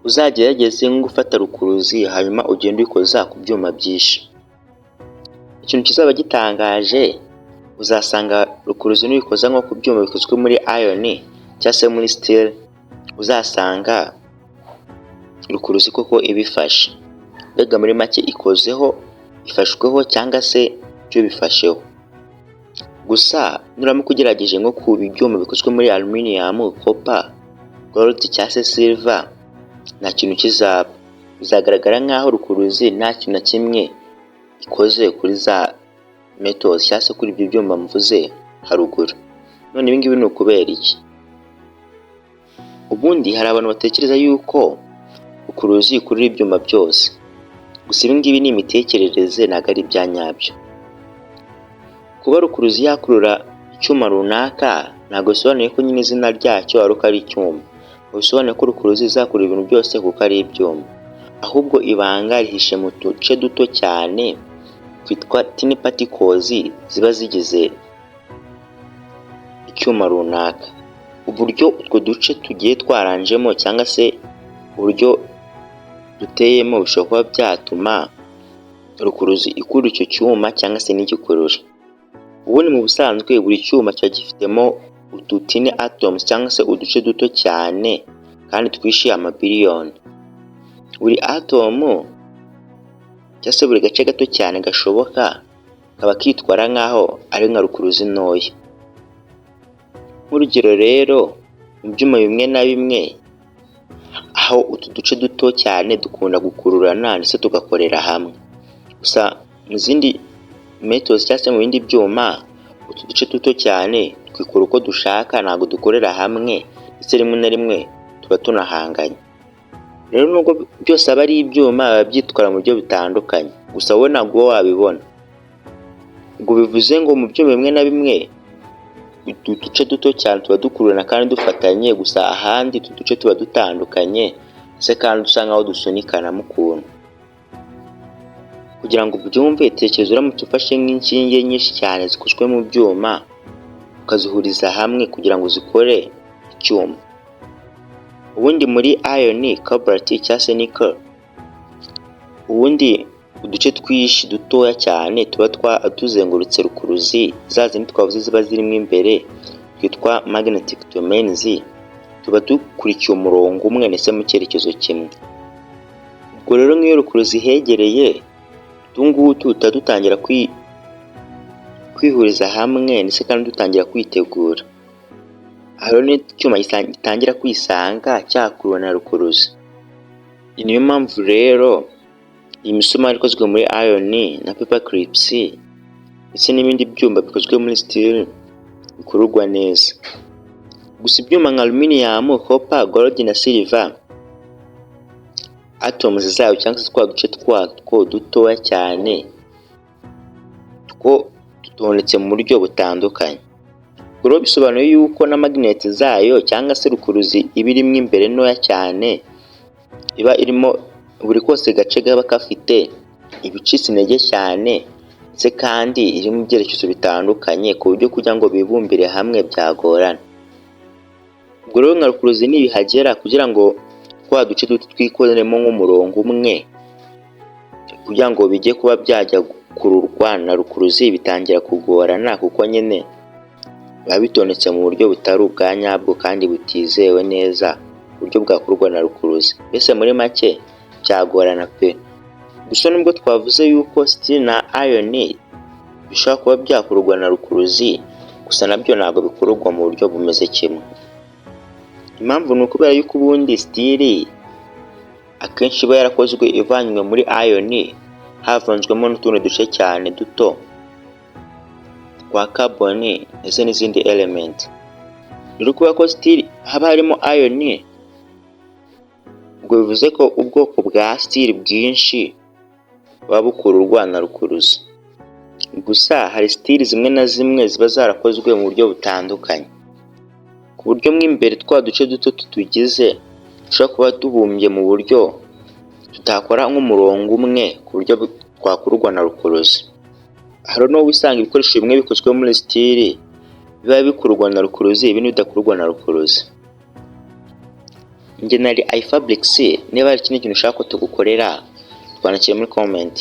Uzagerageze nko gufata rukuruzi, hanyuma ugende uyikoza ku byuma byinshi. Ikintu kizaba gitangaje, uzasanga rukuruzi nuyikoza nko ku byuma bikozwe muri iron cyangwa se muri steel, uzasanga rukuruzi koko ibifashe. Mbega muri make ikozeho, ifashweho cyangwa se byo bifasheho. Gusa nuramuka ugerageje nko ku byuma bikozwe muri aluminium, copper, gold cyangwa se silver, nta kintu kizaba. Bizagaragara nk'aho rukuruzi nta kintu na kimwe ikoze kuri za metals cyangwa se kuri ibyo byuma mvuze haruguru. None ibi ngibi ni ukubera iki? Ubundi hari abantu batekereza yuko rukuruzi ikurura ibyuma byose. Gusa ibi ngibi ni imitekerereze, ntabwo ari ibya nyabyo. Kuba rukuruzi yakurura icyuma runaka ntabwo bisobanuye ko nyine izina ryacyo ari uko ari icyuma. Bisobanuye ko rukuruzi izakurura ibintu byose kuko ari ibyuma. Ahubwo ibanga rihishe mu duce duto cyane twitwa tiny particles ziba zigize icyuma runaka. Uburyo utwo duce tugiye twaranjemo cyangwa se uburyo duteyemo bishobora kuba byatuma rukuruzi ikurura icyo cyuma cyangwa se ntigikurure. Ubundi mu busanzwe buri cyuma kiba gifitemo utu tiny atoms cyangwa se uduce duto cyane kandi twishe amabiliyoni. Buri atom cyangwa se buri gace gato cyane gashoboka kaba kitwara nk'aho ari nka rukuruzi ntoya. Nk'urugero rero, mu byuma bimwe na bimwe aho utu duce duto cyane dukunda gukururana ndetse tugakorera hamwe. Gusa mu zindi metals cyangwa se mu bindi byuma, utu duce duto cyane twikora uko dushaka, ntabwo dukorera hamwe, ndetse rimwe na rimwe tuba tunahanganye. Rero nubwo byose aba ari ibyuma, biba byitwara mu buryo bitandukanye, gusa wowe ntabwo uba wabibona. Ubwo bivuze ngo mu byuma bimwe na bimwe utu duce duto cyane tuba dukururana kandi dufatanye, gusa ahandi utu duce tuba dutandukanye ndetse kandi dusa nkaho dusunikanamo ukuntu. Kugira ngo ubyumve, tekereza uramutse ufashe nk'inshinge nyinshi cyane zikozwe mu byuma, ukazihuriza hamwe kugira ngo zikore icyuma. Ubundi muri iron, cobalt cyangwa se nickel, ubundi uduce twinshi dutoya cyane tuba tuzengurutse rukuruzi za zindi twavuze ziba zirimo imbere twitwa magnetic domains, tuba dukurikiye umurongo umwe ndetse mu cyerekezo kimwe. Ubwo rero nk'iyo rukuruzi ihegereye, utu ngutu tuba dutangira kwihuriza hamwe ndetse kandi dutangira kwitegura. Aha rero icyuma gitangira kwisanga cyakuruwe na rukuruzi. Niyo mpamvu rero iyi misumari ikozwe muri iron na paper clips ndetse n'ibindi byuma bikozwe muri steel bikururwa neza. Gusa ibyuma nka aluminium, copper, gold na silver, atoms zayo cyangwa se twa duce twatwo dutoya cyane two dutondetse mu buryo butandukanye. Ubwo rero bisobanuye yuko na magnet zayo cyangwa se rukuruzi iba irimo imbere ntoya cyane, iba irimo buri kose gace kaba gafite ibicitse intege cyane, ndetse kandi iri mu byerekezo bitandukanye, ku buryo kugira ngo bibumbire hamwe byagorana. Ubwo rero nka rukuruzi nibihagera, kugira ngo twa duce duto twikoremo nk'umurongo umwe, kugira ngo bijye kuba byajya gukururwa na rukuruzi, bitangira kugorana, kuko nyine biba bitondetse mu buryo butari ubwa nyabwo kandi butizewe neza, uburyo bwakorwa na rukuruzi. Mbese muri make byagorana pe. Gusa nubwo twavuze yuko steel na iron bishobora kuba byakururwa na rukuruzi, gusa nabyo ntabwo bikururwa mu buryo bumeze kimwe. Impamvu ni ukubera yuko ubundi steel akenshi iba yarakozwe ivanywe muri iron, havanzwemo n'utundi duce cyane duto twa carbon ndetse n'izindi element. Rero kubera ko steel haba harimo iron, ubwo bivuze ko ubwoko bwa steel bwinshi buba bukururwa na rukuruzi. Gusa hari steel zimwe na zimwe ziba zarakozwe mu buryo butandukanye, ku buryo mo imbere twa duce duto tutugize dushobora kuba tubumbye mu buryo tutakora nk'umurongo umwe ku buryo twakururwa na rukuruzi. Hari n'ubwo usanga ibikoresho bimwe bikozwe muri steel biba bikururwa na rukuruzi, ibindi bidakururwa na rukuruzi. Njye nari iFabrics. Niba hari ikindi kintu ushaka ko tugukorera, twandikire muri comment.